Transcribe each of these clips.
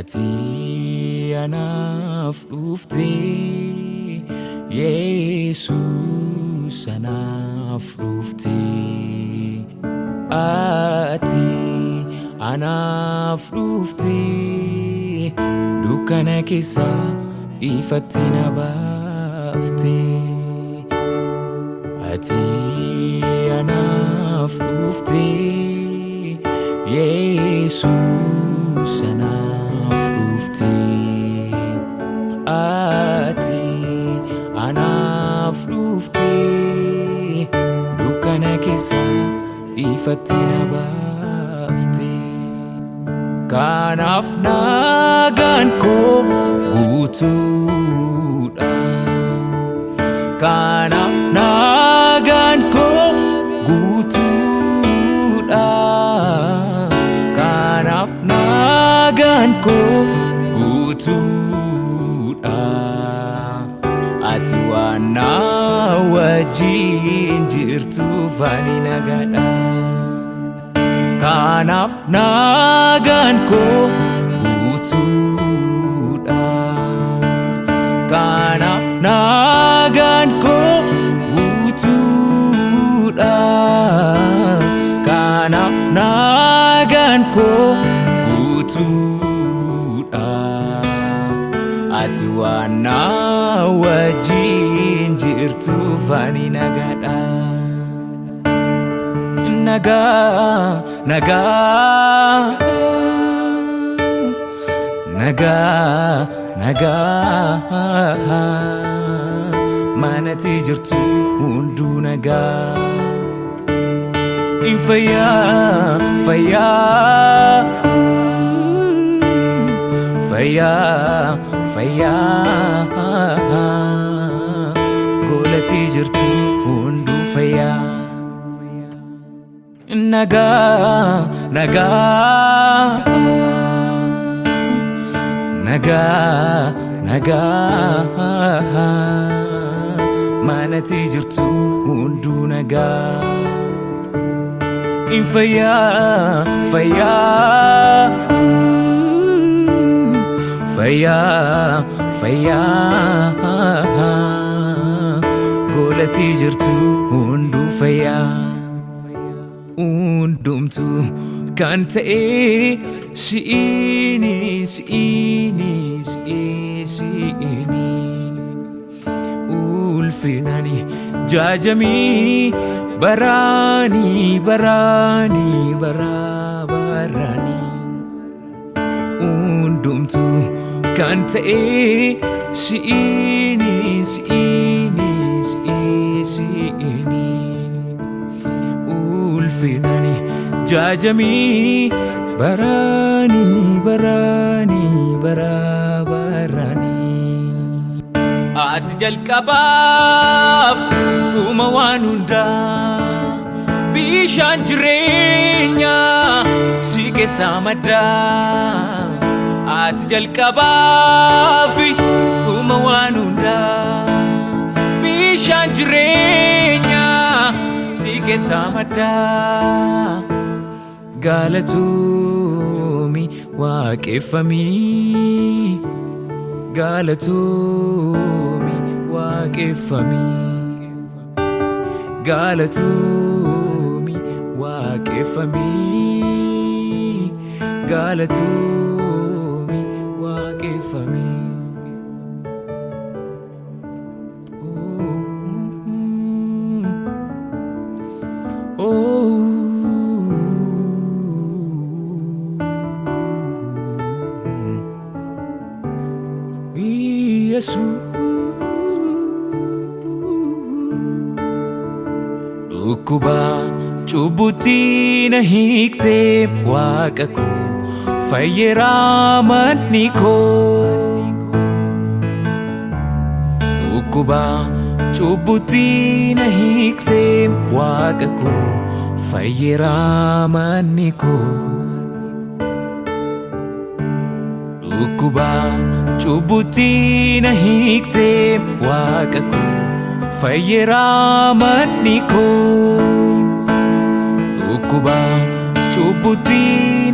Ati anaaf dhuftee, Yesuus anaaf dhuftee. Ati anaaf dhuftee, dukkana keessaa ifatti na baaftee. Ati anaaf dhuftee, Yesuus anaaf dhuftee. Ati anaaf dhuftee, dukkana keessaa ifatti na baaftee. Kanaaf nagaan koo guutuudha. Kanaaf nagaan koo guutuudha. Kanaaf nagaan koo guutuudha. Ati waan na wajjin jirtuuf ani nagaadha. Kanaaf nagaan koo guutuudha. Kanaaf nagaan koo guutuudha. Kanaaf nagaan koo guutuudha. Ati waan na wajjin jirtuuf ani nagaadha. Nagaa, nagaa, nagaa, nagaa, manatti jirtu hunduu nagaa. Fayyaa, fayyaa, fayyaa, fayyaa, golatti jirtu hunduu fayyaa. Nagaa, nagaa, nagaa, nagaa, manatti jirtu hunduu nagaa. Fayyaa, fayyaa, fayyaa, fayyaa, golatti jirtu hunduu fayyaa. Hundumtuu kan ta'e si'ini, si'ini, si'i, si'ini. Ulfinani jaajamii baraanii baraanii baraa baraanii. Hundumtuu kan ta'e si'ini, si'ini, si'i, si'ini. Ulfinani jaajamii baraanii baraanii baraa baraanii. Ati jalqabaaf dhuma waan hundaa, bishaan jireenyaa si keessaa maddaa. Ati jalqabaaf dhuma waan hundaa, bishaan jireenyaa si keessaa maddaa. Galatoomii, waaqeffamii, galatoomii, waaqeffamii, galatoomii, waaqeffamii, galatoomii, waaqeffamii. Oh, oh, Yesuus. Dhukkuba cubbutti na hiiktee, Waaqa koo, fayyeeraa manni koo. Dhukkuba cubbutti na hiiktee, Waaqa koo, fayyeeraa manni koo. Dhukkuba cubbutti na hiiktee, Waaqa koo, fayyeeraa manni koo. Dhukkuba cubbutti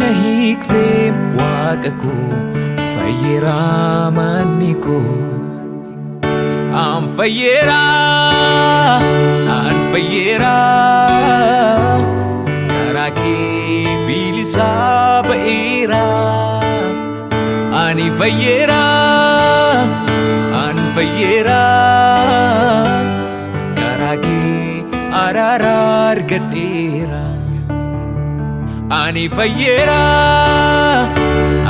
na hiiktee, Waaqa koo, Fayyeeraa manni koo. An fayyeeraa, an fayyeeraa, karaa kee bilisaa ba'eeraa. Ani fayyeeraa, an fayyeeraa, karaa kee araara argadheera. Ani fayyeeraa,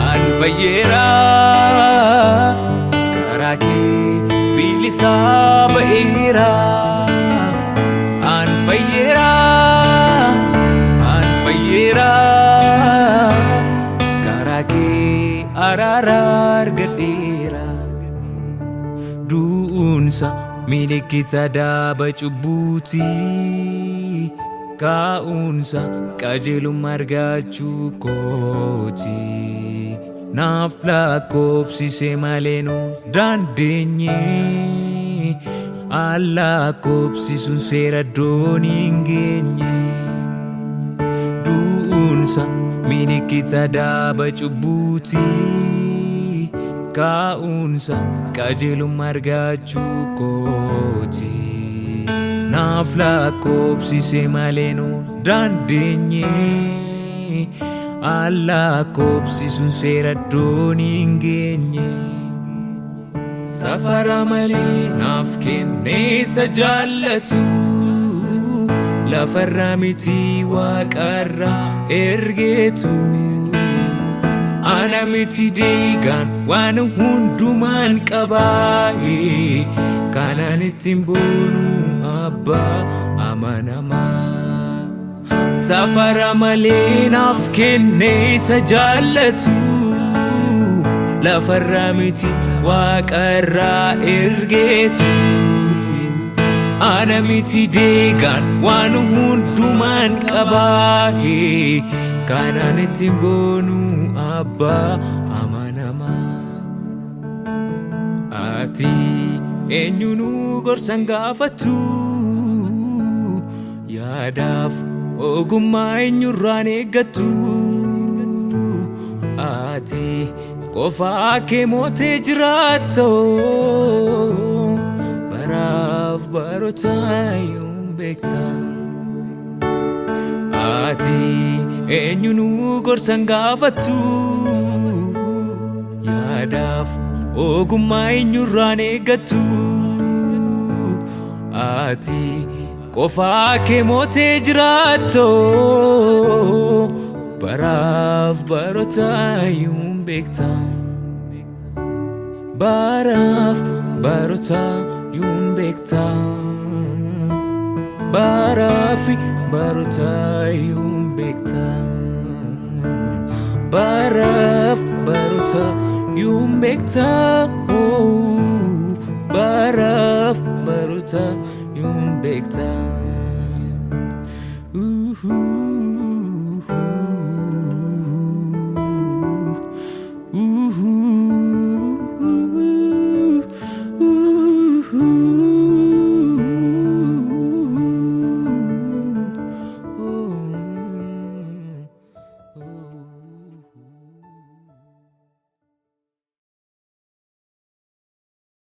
an fayyeeraa, karaa kee bilisaa ba'eera. An fayyeeraa, an fayyeeraa, karaa kee araara argadheera. Du'uunsa milikkita daaba cubbuuti. Kaa'uunsa qajeelummaa argachuu kooti. Naaf lakkoobsise malee nu dandeenye. Lakkoobsisuun seera doonii hin geenye. Du'uunsa milikkita daaba cubbuuti. Kaa'uunsa qajeelummaa argachuu kooti. Naaf lakkoobsise malee nu dandeenye. Lakkoobsisuun seera doonii hin geenye. Safara malee naaf kennee isa jaallatu. Lafarraa miti waaqarraa ergeetu. Ana miti deegaan waan hundumaan qabaa'e. Kanaan ittiin boonu abbaa amanamaa. Safara malee naaf kennee isa jaallatu. Lafarraa miti waaqarraa ergeetu. Ana miti deegaan waan hundumaan qabaa'e. Kanaan ittiin boonu abbaa amanamaa. Ati eenyunuu gorsan gaafattu, yaadaaf ogummaa eenyurraan eeggattu. Ati qofaa kee mootee jiraatto, baraaf barootaa yoom beekta. Ati eenyunuu gorsan gaafattu, yaadaaf ogummaa eenyurraan eeggattu. Ati qofaa kee mootee jiraatto, baraaf barootaa yoom beekta. Baraaf barootaa yoom beekta. Baraaf barootaa yoom beekta. Baraaf barootaa yoom beekta. Baraaf barootaa yoom beekta.